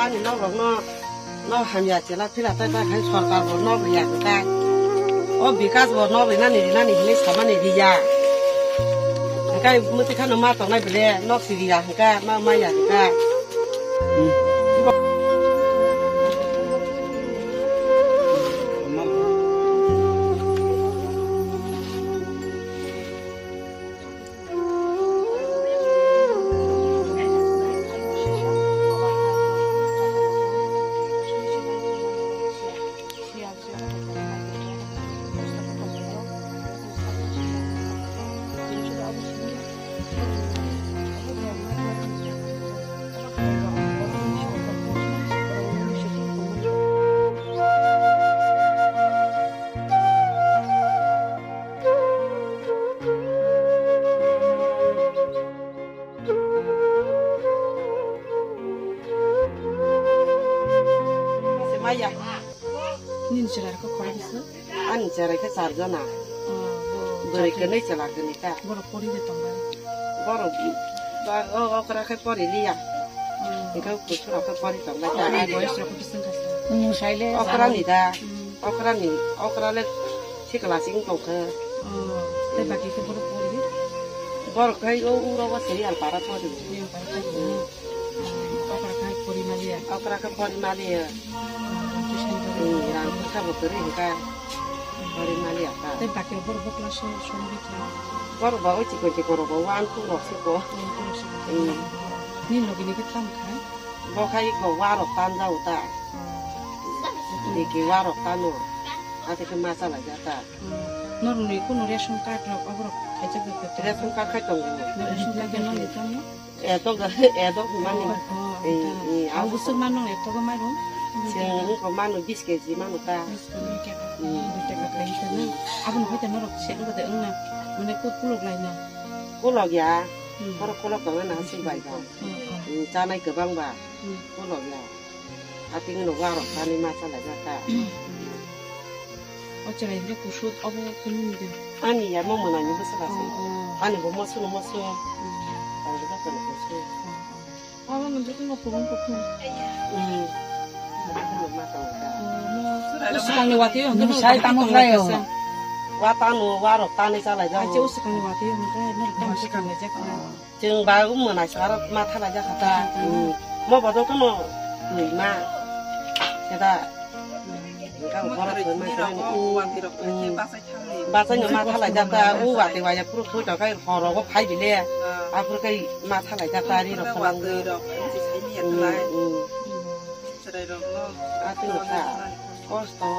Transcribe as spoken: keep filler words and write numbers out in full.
Nok rok no, nok hamya chela phila tai ta khai sorkar bo nok riya hwnkhe. O bikas bo nok rinani rinani hinwi samani riya. Hwnkhe mwtwi khano ma tongnai bwle nok si riya hwnkhe ma maya hwnkhe. Maya. Nini chwrai khe khoroksa? Ani chwrai khe char jona. Oh, oh, bwrwi char khe nwi chwla khe nwi ta. Borok pori de tongbai? Borok ba o okra khe pori liya. Oh. Hwnkhe kusurok khe pori tongbai ta. Okra ni boyes rok khe bwswng kha sa? Mwsai le okra ni da. Hmm. Okra ni, okra le sikla sing tong khe. Oh, tei baki khe borok pori? Borok khai o uro o serial para pori. Serial para pori. Hmm. Okra khai pori maliya? Okra khe pori maliya. Hmm, tuition pori. Hmm, rang kha bo kwrwi hwnkha. Pori maliya ta. Tei baki borok bo class o songwi kha? Borok ba o chikon chikon rok bo one two rok se ko. One two rok se ko. Hmm. Ni logi ni khe tamo khai? Bo khai bo warok tanjao ta. Oh. Diki warok tano. Ate khe ma chalai ja ta. Oh. Norokni kunu ration card rok oborok khaijak bai khe? Ration card khai tongo. No ration card khe nokni tamo? Eto ga, eto mani. Oh, oh, eh, ta. Eh, abo abo bwswk mano eto ga mairum? Chwng wngkha mano bis keji mano ta. Bis keji khe. Hmm. Dui taka khai khe na. Aboni hai ta norok se wngkha de wngna. Mane kut kulok lai na. Kulok ya. Hmm. Borok kulok tongo na aswk bai ba. Hmm, hmm. Hmm, chanai kwbang ba. Hmm. Kulok ya. Ating no warok tani ma chalai ja ta. Hmm. O chwrai hwnkhe kusut obo kunu ni de. Ani ya mo mwnani bwswk aswk. Oh, oh. Ani bo moso no moso. Hmm. Ani bo kono kusut. Oh, oh. Abo nang joto no kubun kukhum. Hmm. Ani bo ma tongo ta. Oh, mo. O swkangni watwi o hwnkhe no sai tamo khlai o. Wa tano warok tani chalai ja. Ache o swkangni watwi o hwnkhe no tamo swkang lai jak. Chwng ba wng mwnai sar ma thalai jak kha ta. Hmm. Mo bo joto no twi ma. Seda. Wngkha borok twi ma sar. Hmm. Bachai no ma thalai jak ta. U wati waya phuru thoi tong khai horo go phai bile. Aphuru khai ma thalai jak ta ri rok kwbang. Hmm, hmm. Ati no kha. Kosto.